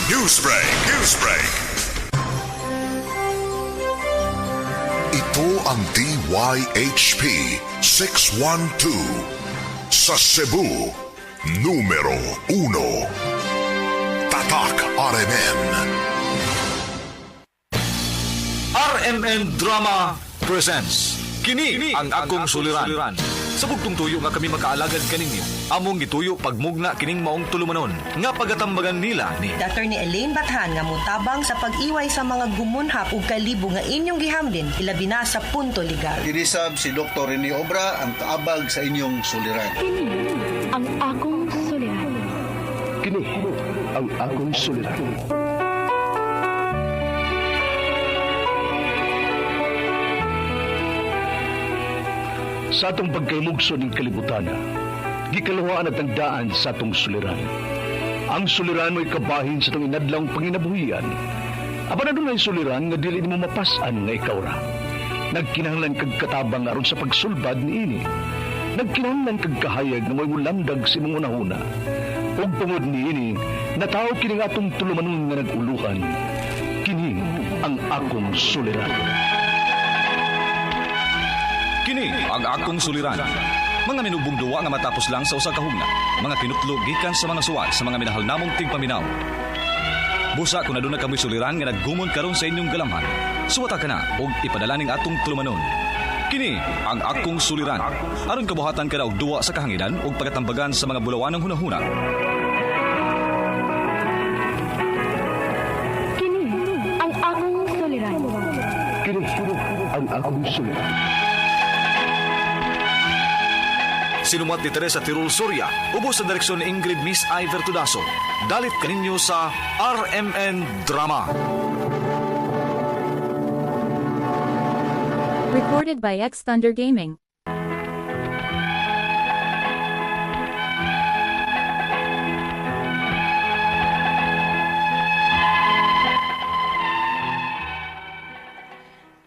Newsbreak, Newsbreak. Ito ang DYHP 612 sa Cebu, numero 1. Tatak RMN. RMN Drama Presents. Kini ang akong suliran. Sa bugtong tuyo nga kami makaalagad kaninyo. Among gituyo pagmugna kining maong tulumanon nga pagatambagan nila ni Attorney Elaine Bathan nga mutabang sa pag-iway sa mga gumunhap ug kalibo nga inyong gihamlin ilabi na sa punto legal. Kinisab si Dr. Rene Obra ang kaabag sa inyong suliran. Kini ang akong suliran. Kini ang akong suliran. Sa atong pagkaymugso ng kalibutan, gikaluhaan at ang daan sa atong suliran. Ang suliran mo'y kabahin sa atong inadlang panginabuhian. Apan adunay suliran nga dili nimo mapas-an nga ikaw ra. Nagkinahanglan kag katabang aron sa pagsulbad niini. Nagkinahanglan kag kahayag nga mo'y mulamdag sa imong unahuna. Ug tungod niini, natawo kini nga atong tulumanon nga nag-uluhan. Kini ang akong suliran. Kini ang akong suliran. Mga minubong duwa nga matapos lang sa usa ka hugna. Mga kinutlo gikan sa mga suwat sa mga minahal namong tigpaminaw. Busa kung aduna kamoy suliran nga naggumon karon sa inyong galamhan. Suwata ka na og ipadala ning atong tulumanon. Kini ang akong suliran. Aron kabuhatan ka na og duwa sa kahanginan ug pagatambagan sa mga bulawanong hunahuna. Kini ang akong suliran. Kini ang akong suliran. Sinumat ni Teresa Tirul Soria, ubos sa direksyon ni Ingrid Miss Iver Tudaso. Dalit kaninyo sa RMN Drama. Recorded by X Thunder Gaming.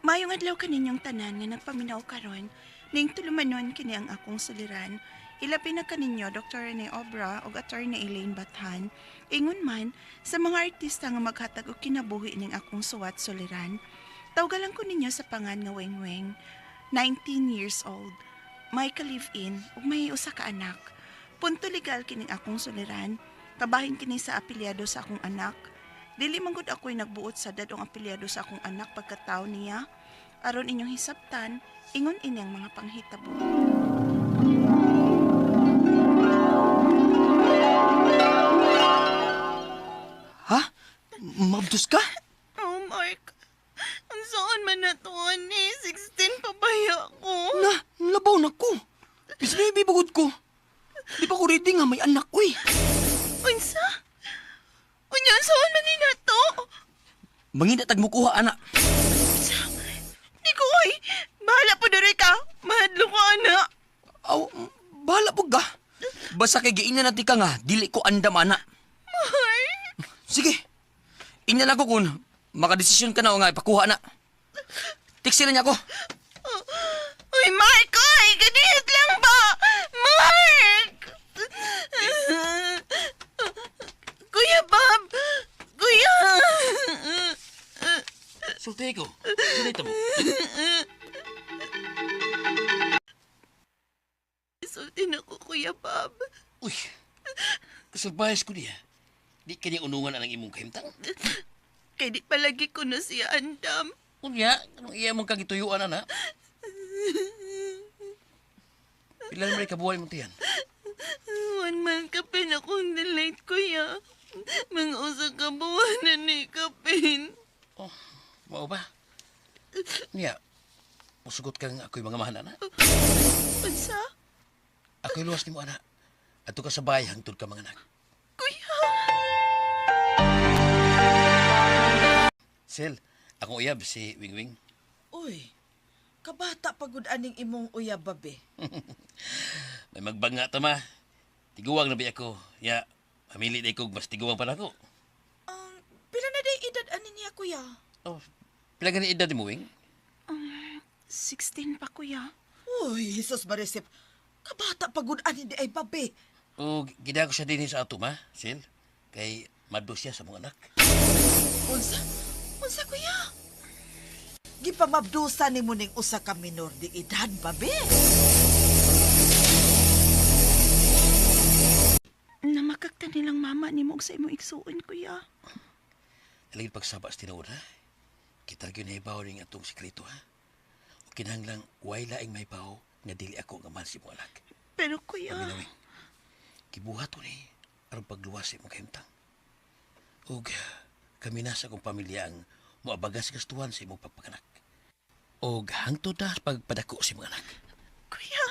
Mayong adlaw kaninyong tanan nga nagpaminaw karon, ning tulumanon kini ang akong suliran. Ilabi na kaninyo Dr. Rene Obra ug Attorney Elaine Bathan. Ingon man sa mga artista nga maghatag og kinabuhi ning akong suwat suliran. Tawgalan ko ninyo sa pangan nga Wengweng, 19 years old. May ka-live-in ug may usa ka anak. Punto legal kining akong suliran. Kabahin kini sa apelyado sa akong anak. Dili man gud ako'y nagbuot sa dadong apelyado sa akong anak pagkatao niya. Aron inyong hisabtan, ingon ini ang mga panghitabo. Ha? Mabdos ka? Oh, Mark. Ang saan man na to, ani? 16 pa baya ko. Na, labaw na ko. Bisnuibi bugod ko. Di pa ko ready nga may anak, uy. Unsa? Unya, ang saan man ni na to? Mangina tag mukuha, anak. Di ko, oy. Bahala po diri ka. Mahadlo ko, anak. Aw, bahala po ka. Basta kay giinan natin ka nga, dili ko andam, anak. Mark. Sige. Inya lang ko kung makadesisyon ka na o nga ipakuha na. Tiksi na niya ako. Uy, Mark, oy! Ganihit lang ba? Mark! Kuya Bob! Kuya! Sulti ko. Sulti mo. Sultin ako, Kuya Bob. Uy. Kasurprise ko niya. Di kanya unungan ang imong kahimtang. Kay di palagi ko na siya andam. Unya, anong iya mong kagituyuan, ana? Pila na may kabuhay mong tiyan? One month kapin akong delete, Kuya. Mga usa ka buwan na ni kapin. Oh, mao ba? Niya, musugot kang ako'y mga mahan, ana. Unsa? Ako'y luwas ni mo, ana. Ato ka sa bahay hangtod ka mga anak. Kuya! Sel, akong uyab si Wingwing. Uy, kabata pagud aning imong uyab babe. May magbanga ta ma. Tiguwang na bi ako. Ya, mamili na ikog mas tiguwang pa nako. Pila na day edad ani niya kuya? Oh, pila gani edad mo, Wing? 16 pa, Kuya. Uy, Jesus Marisip. Kabata pagud ani di ay babe. O, gida ko siya din sa ato, ma, Sil. Kay, Maddo siya sa mga anak. Unsa? Unsa kuya? Gipamabdusa nimo ning usa ka minor de edad, babe. Namakakta nilang mama nimo og sa imong igsuon, kuya. Alin pagsaba sa tinuod, ha? Kita gyud nahibaw ning atong sikreto, ha? O kinahanglang way laing mahibaw nga dili ako nga man si imong anak. Pero kuya, Paminawin. Gibuhat ko ni aron pagluwas sa imong kahimtang. Ug kami na sa akong pamilya ang moabaga sa gastuhan sa imong pagpakanak. Og hangtod na pagpadako sa imong anak. Kuya.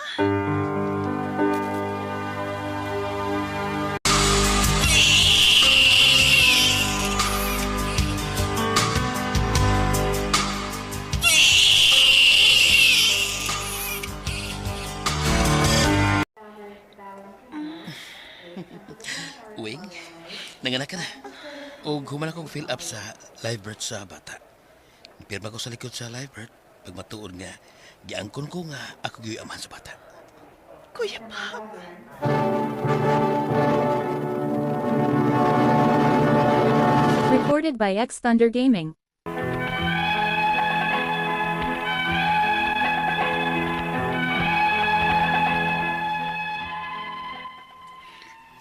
Uwing, nanganak ka na. Og human akong fill up sa live birth sa bata. Pirma ko sa likod sa live birth. Pag matuod nga, giangkon ko nga ako gyud amahan sa bata. Kuya Bob. Recorded by X Thunder Gaming.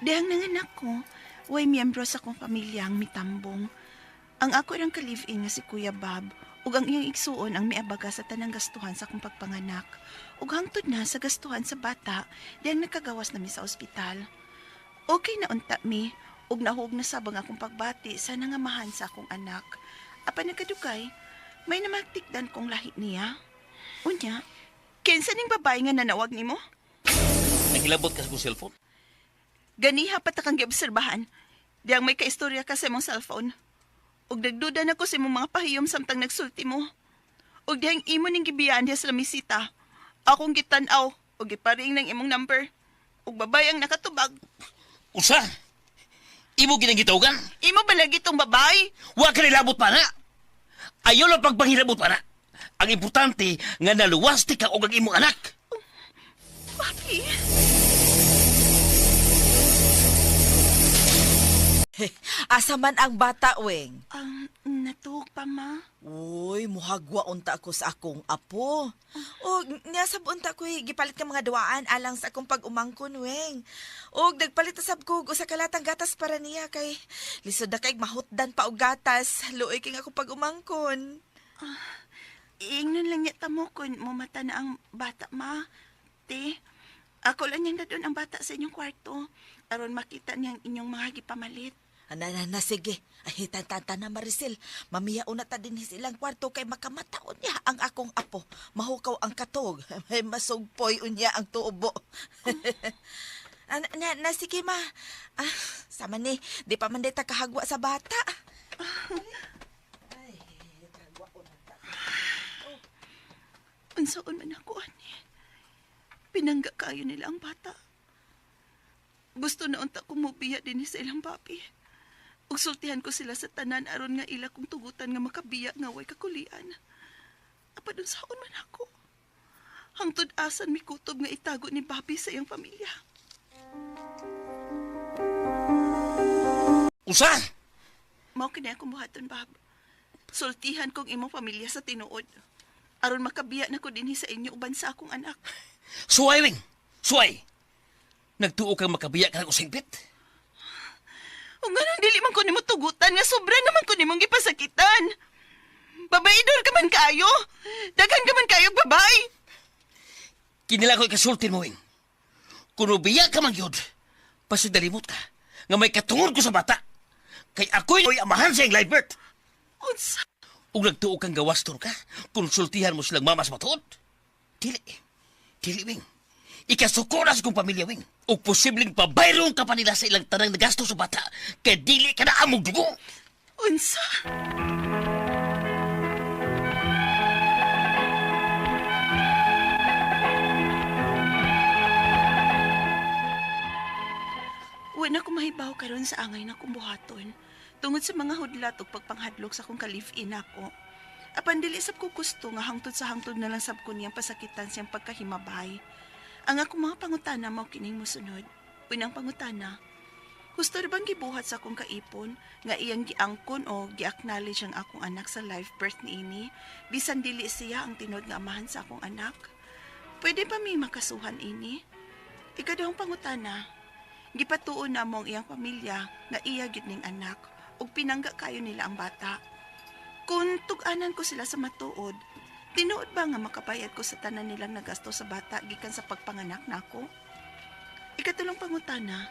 Dihang nanganak ko, way miyembro sa akong pamilya ang mitambong. Ang ako rang ka-live-in nga si Kuya Bob, ug ang iyang igsuon ang miabaga sa tanang gastuhan sa akong pagpanganak. Ug hangtod na sa gastuhan sa bata, dihang nakagawas nami sa ospital. Okay na unta mi, ug nahug na sabang akong pagbati sa nangamahan sa akong anak. Apan nagkadugay, may namaktikdan kong lahi niya. Unya, kinsa ning babae nga nanawag nimo? Nangilabot ka sa akong cellphone? Ganiha pa ta kang giobserbahan. Diyang may kaistorya ka sa imong cellphone. Ug nagduda na ko sa imong mga pahiyom samtang nagsulti mo. Ug diyang imo ning gibiyaan diha sa lamisita. Akong gitan-aw ug giparing ng imong number. Ug babay ang nakatubag. Usa! Imo ginangitawgan? Imo ba lagi tong babay? Wa ka nilabot pa na! Ayaw lang pagpanghilabot pa na! Ang importante nga naluwas ti ka og ang imong anak. Papi. Asa man ang bata, Weng? Natuog pa ma. Uy, muhagwa unta ko sa akong apo. O, niya sab unta ko gipalit ka mga duwaan alang sa akong pag-umangkon, Weng. Og nagpalit na sab ko og usa ka latang gatas para niya kay lisod na kay mahutdan pa og gatas. Luoy kay akong pag-umangkon. Iingnon lang niya tamo kung mumata na ang bata ma. Te, ako lang niyang dadon ang bata sa inyong kwarto. Aron makita niya ang inyong mga gipamalit. Ana na, na sige. Ay tantanta na Maricel. Mamiya una ta dinhi sa ilang kwarto kay makamataon niya ang akong apo. Mahukaw ang katog. May masugpoy unya ang tubo. Ana na, na sige ma. Ah, sama ni, di pa man ta kahagwa sa bata. Unsaon man ako ani. Pinangga kayo nila ang bata. Gusto na unta ko mobiya din sa ilang papi. Ug sultihan ko sila sa tanan aron nga ila kong tugutan nga makabiya nga way kakulian. Apan unsaon man ako. Hangtod asan mi kutob nga itago ni Bobby sa iyang pamilya. Usa! Mao kini akong buhaton, Bob. Sultihan kong imong pamilya sa tinuod. Aron makabiya na ko dinhi sa inyo uban sa akong anak. Suway, Weng! Suway! Nagtuo kang makabiya ka ng usingpit? O nga nang dili man ko nimo tugutan nga sobra naman ko nimong gipasakitan. Babaidor ka man kaayo. Daghan ka man kaayo babae. Kinila ko ikasultin mo, Weng. Kung ubiya ka man yun, pasidalimot ka nga may katungod ko sa bata. Kay ako'y amahan sa iyang live birth. Unsa? Ug nagtuo kang gawastor ka, konsultihan mo silang mama sa matuod. Dili. Dili, Weng. Ikasuko na sa kong pamilya, Weng. Ug posibleng pabayroon ka pa nila sa ilang tanang nagasto sa bata, kay dili ka na amog dugo. Unsa? Wa na ko mahibaw karon sa angay na kong buhaton. Tungod sa mga hudlat ug pagpanghadlok sa akong ka-live-in ako. Apan dili sab ko gusto nga hangtod sa hangtod na lang sab ko niyang pasakitan siyang pagkahimabay. Ang akong mga pangutana mao kining mosunod. Unang pangutana, Husto ra bang gibuhat sa akong kaipon nga iyang giangkon o gi-acknowledge ang akong anak sa live birth niini bisan dili siya ang tinuod nga amahan sa akong anak? Pwede pa mi makasuhan ini? Ikaduhang pangutana, gipatuon namo ang iyang pamilya nga iya gyud ning anak ug pinangga kayo nila ang bata. Kung tug-anan ko sila sa matuod, tinuod ba nga makabayad ko sa tanan nilang nagasto sa bata gikan sa pagpanganak nako? Ikatulong pangutana,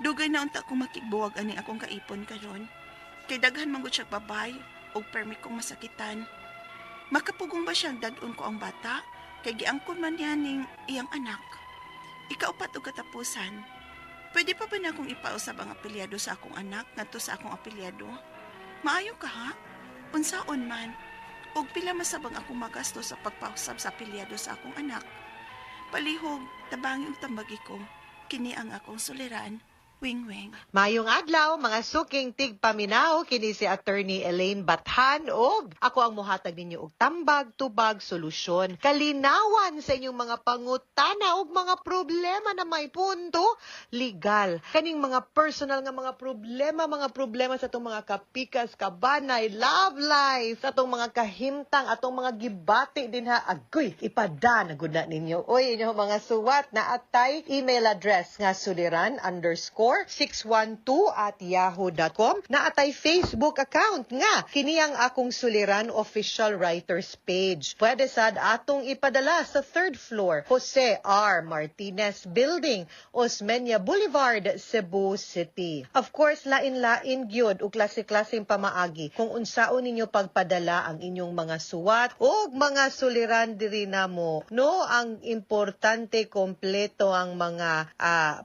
dugay na unta kong makigbuwag ani akong kaipon karon. Kay daghan man gud siya babay ug permi kong masakitan. Makapugong ba siyang dad-on ko ang bata? Kay giangkon man niya ning iyang anak. Ikaupat og katapusan, pwede pa ba na akong ipausab ang apelyado sa akong anak ngadto sa akong apelyado? Maayo ka ha? Unsaon man? Og pila masabang akong magasto sa pagpausab sa apelyado sa akong anak? Palihog, tabangi og tambagi ko. Kini ang akong suliran. Wing Wing. Mayong adlaw, mga suking tigpaminaw, kini si Attorney Elaine Bathan og ako ang muhatag ninyo og tambag, tubag, solusyon, kalinawan sa inyong mga pangutana og mga problema na may punto legal. Kaning mga personal nga mga problema sa atong mga kapikas, kabanay, love life, sa atong mga kahimtang, atong mga gibati din ha, agoy, ipada na gud na ninyo. Oy, inyong mga suwat na atay email address nga suliran_612@yahoo.com, na atay Facebook account nga kini ang Akong Suliran Official Writers Page. Pwede sad atong ipadala sa third floor, Jose R. Martinez Building, Osmeña Boulevard, Cebu City. Of course, lain-lain gyud ug klase-klaseng pamaagi kung unsaon ninyo pagpadala ang inyong mga suwat ug mga suliran diri namo. No, ang importante, kompleto ang mga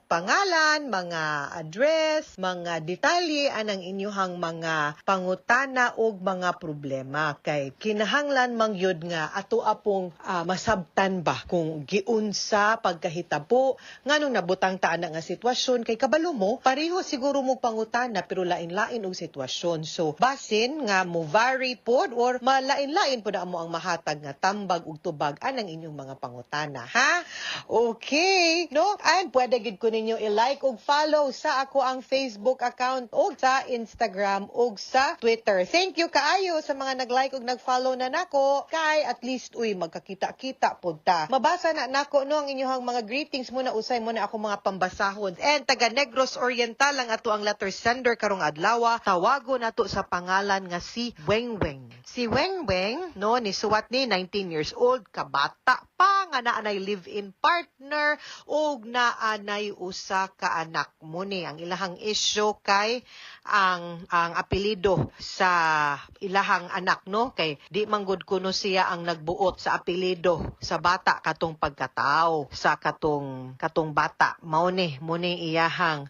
pangalan, mga address, mga detalye anang inyuhang mga pangutana ug mga problema kay kinahanglan man gyud nga ato apong masabtan ba kung giunsa pagkahitabo, nganong nabutang ta ana nga sitwasyon, kay kabalo mo pareho siguro mo pangutana pero lain-lain og sitwasyon. So basin nga mo vary pod or malain-lain pod amo ang mahatag nga tambag ug tubag anang inyong mga pangutana, ha? Okay, no? And pwede gid ko ninyo i-like ug follow sa ako ang Facebook account ug sa Instagram ug sa Twitter. Thank you kaayo sa mga nag-like ug nag-follow na nako kay at least uy magkakita-kita pud ta. Mabasa na nako, no, ang inyong mga greetings muna usay mo na ako mga pambasahon. And taga Negros Oriental ang ato ang letter sender karong adlaw. Tawago nato sa pangalan nga si Weng Weng. Si Weng Weng, no, ni suwat ni 19 years old, kabata pa nga naanay live-in partner ug naanay usa ka anak. Muni ang ilahang issue kay ang apelyido sa ilahang anak, no, kay di manggod kuno siya ang nagbuot sa apelyido sa bata katong pagkatao sa katong katong bata. Mao ni mo ni iyahang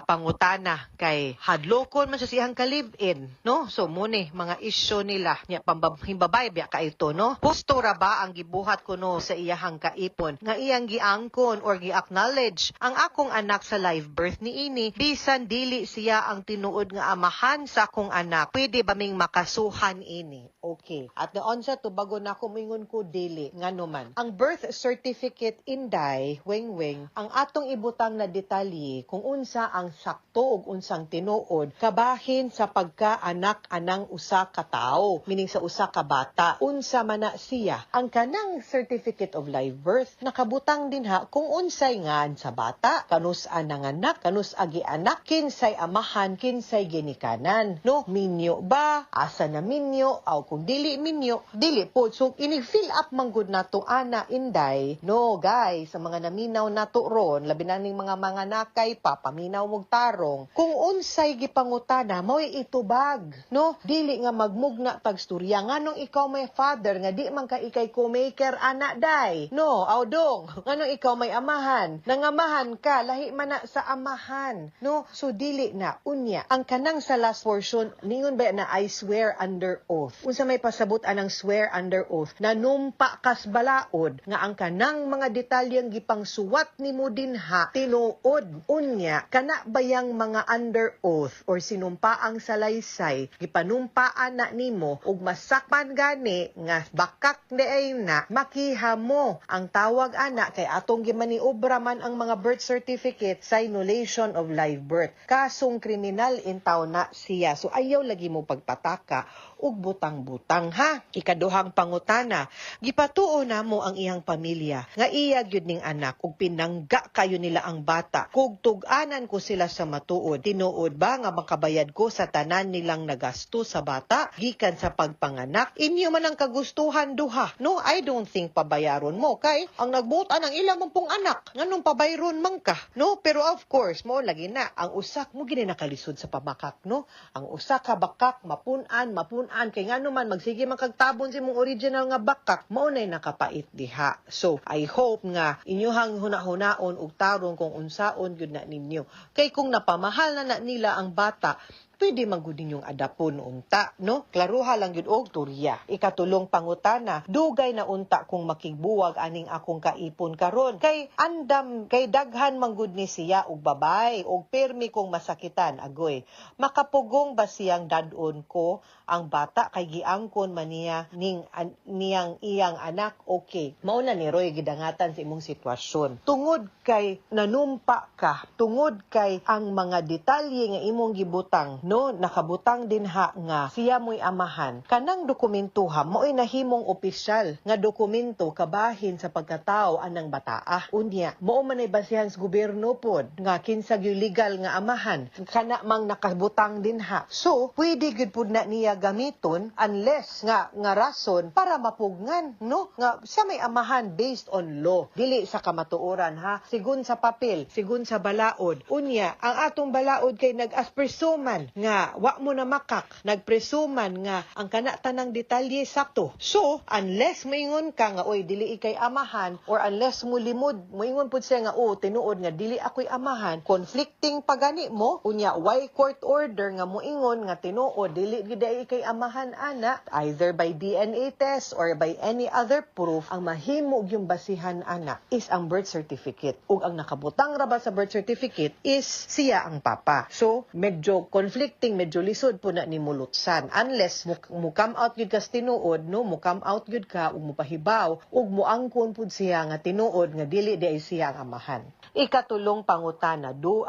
pangutana kay hadlokon man sa siyang ka-live-in, no? So mo ni mga issue nila nya himbabay biya ka ito, no? Husto ra ba ang gibuhat kuno sa iyahang kaipon nga iyang giangkon or gi-acknowledge ang akong anak sa live birth niini bisan dili siya ang tinuod nga amahan sa akong anak? Pwede ba ming makasuhan ini? Okay, at the onset, tubago na ako, moingon ko dili. Ngano man, ang birth certificate, Inday Weng Weng, ang atong ibutang na detalye kung unsa ang sakto ug unsang tinuod kabahin sa pagka-anak anang usa ka tawo, meaning sa usa ka bata, unsa man na siya. Ang kanang certificate of live birth, nakabutang din ha kung unsay ngan sa bata, kanus nanganak, kanus agi anak, kinsay amahan, kinsay ginikanan, no? Minyo ba, asa na minyo, aw kung dili minyo, dili po. So inig fill up man gud nato ana, Inday, no? Guys, sa mga naminaw nato ron, labi na ning mga nakay pa paminaw mog tarong, kung unsay gipangutana mo'y itubag, no? Dili nga magmugna tagstorya nganong ikaw may father nga di man ka ikay co-maker ana day, no? Aw dong, nganong ikaw may amahan, nangamahan ka, lahi man na sa amahan, no? So dili na. Unya ang kanang sa last portion, ningon ba na "I swear under oath"? Unsa may pasabot anang "swear under oath"? Nanumpa kas balaod nga ang kanang mga detalyeng gipangsuwat nimo dinha tinuod. Unya kana bayang imong mga under oath or sinumpaang salaysay, gipanumpaan na nimo ug masakpan gani nga bakak diay na, makiha mo. Ang tawag ana kay atong gimaniobra man ang mga birth certificate sa annulation of live birth. Kasong kriminal intaw na siya. So ayaw lagi mo pagpataka ug butang-butang ha. Ikaduhang pangutana, gipatuo namo ang iyang pamilya nga iya gyud ning anak ug pinangga kayo nila ang bata. Kug tug-anan ko sila sa matuod, tinuod ba nga makabayad ko sa tanan nilang nagasto sa bata gikan sa pagpanganak? Inyo man ang kagustuhan duha. No, I don't think pabayaron mo kay ang nagbuot ang ilang mong pong anak, nganong pabayron man ka? No, pero of course mo lagi na ang usak mo gini nakalisod sa pamakak, no? Ang usa ka bakak mapun-an, mapun-an kay ngano man magsige man kag tabon sa imong original nga bakak, mao nay nakapait diha. So I hope nga inyuhang huna-hunaon ug tarong kung unsaon gyud na ninyo. Kay kung napamahal na na nila ang bata, pwede man gud ninyong adapon unta, no? Klaruha lang gyud og turya. Ikatulong pangutana, dugay na unta kung makigbuwag aning akong kaipon karon. Kay andam kay daghan man gud ni siya og babay og permi kong masakitan, agoy. Makapugong ba siyang dad-on ko ang bata kay giangkon man niya ning niyang iyang anak? Okay. Mao na ni Roy gidangatan sa imong sitwasyon. Tungod kay nanumpa ka, tungod kay ang mga detalye nga imong gibutang, no, nakabutang din ha nga siya mo'y amahan. Kanang dokumentuha mo'y nahimong opisyal nga dokumento kabahin sa pagkatao anang bataa. Unya, mao man ay basihan sa gobyerno pod nga kinsa gyud legal nga amahan, kana mang nakabutang din ha. So, pwede gyud pud na niya gamiton unless nga nga rason para mapugngan, no, nga siya may amahan based on law, dili sa kamatuoran ha, sigun sa papel, sigun sa balaod. Unya, ang atong balaod kay nag-aspresuman nga wa mo na makak, nagpresuman nga ang kana tanang detalye sakto. So, unless moingon ka nga oy dili ikay amahan, or unless mo limod moingon pud siya nga oh tinuod nga dili ako'y amahan, conflicting pagani mo. Unya, why court order nga moingon nga tinuod dili gid ay ikay amahan ana, either by DNA test or by any other proof, ang mahimo yung basihan ana is ang birth certificate, ug ang nakabutang ra ba sa birth certificate is siya ang papa. So medyo conflicting, medyo lisod po na ni mulutsan unless mo come out gyud kas tinuod, no, mo come out gyud ka ug mopahibaw ug moangkon pud siya nga tinuod nga dili di ay siya ang amahan. Ikatulong pangutana, do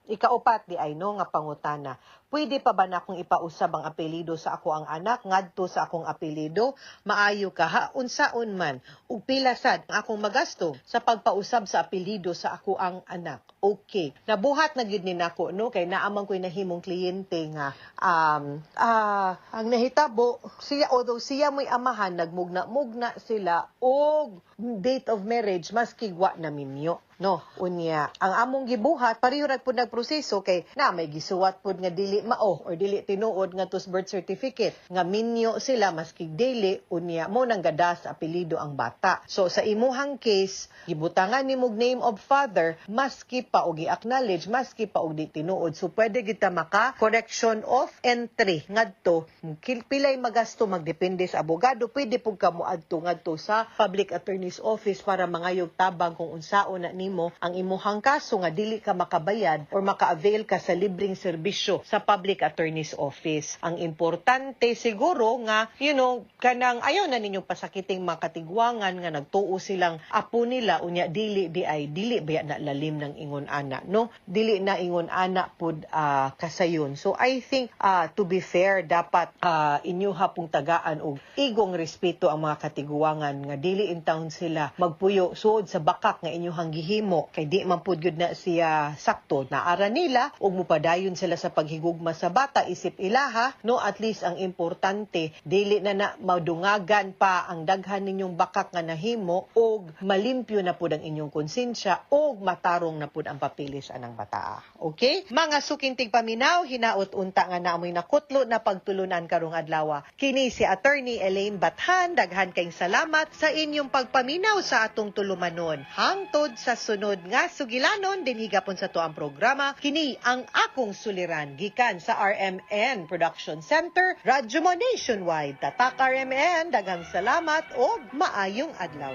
ikaupat di ay, no, nga pangutana, pwede pa ba na akong ipausab ang apelyido sa ako ang anak ngadto sa akong apelyido? Maayo ka ha, unsaon man ug pila sad ang akong magasto sa pagpausab sa apelyido sa ako ang anak? Okay, nabuhat na gyud ni nako, no, kay naa man ko'y nahimong kliyente nga ang nahitabo siya, although siya mo'y amahan, nagmugna-mugna sila og date of marriage maski wa na minyo, no. Unya, ang among gibuhat, pareho ra pud nagproseso kay na may gisuwat pud nga dili mao or dili tinuod nga tos birth certificate nga minyo sila maski dili. Unya, mo nang gadas apelyido ang bata. So sa imuhang case, gibutangan nimo name of father maski pa og gi-acknowledge maski pa og di tinuod. So pwede kita maka correction of entry ngadto. Pilay magasto, magdepende sa abogado. Pwede pud ka moadto ngadto sa public attorney's office para mangayog tabang kung unsaon na nimo ang imuhang kaso nga dili ka makabayad or maka-avail ka sa libreng serbisyo sa public attorney's office. Ang importante siguro nga kanang ayaw na ninyong pasakiting mga katigwangan nga nagtuo silang apo nila, unya dili di ay, dili ba na lalim ng ingon ana, no? Dili na ingon ana pud kasayon. So I think to be fair, dapat inyuha pong tagaan og igong respeto ang mga katiguangan nga dili in town sila magpuyo suod sa bakak nga inyuhang gihimo kay di man pud gyud na siya sakto. Naara nila ug mupadayon sila sa paghigugma sa bata isip ilaha, no? At least ang importante, dili na na madungagan pa ang daghan ninyong bakak nga nahimo og malimpyo na pud ang inyong konsensya og matarong na pud ang papilis anang bataa. Okay, mga suking tigpaminaw, hinaot unta nga naamoy nakutlo na pagtulunan karong adlaw. Kini si Attorney Elaine Bathan. Daghan kayong salamat sa inyong pagpaminaw sa atong tulumanon. Hangtod sa sunod nga sugilanon dinhi gapon sa tuang programa, kini ang Akong Suliran, gikan sa RMN Production Center, Radyo Mo Nationwide. Tatak RMN, daghang salamat og maayong adlaw.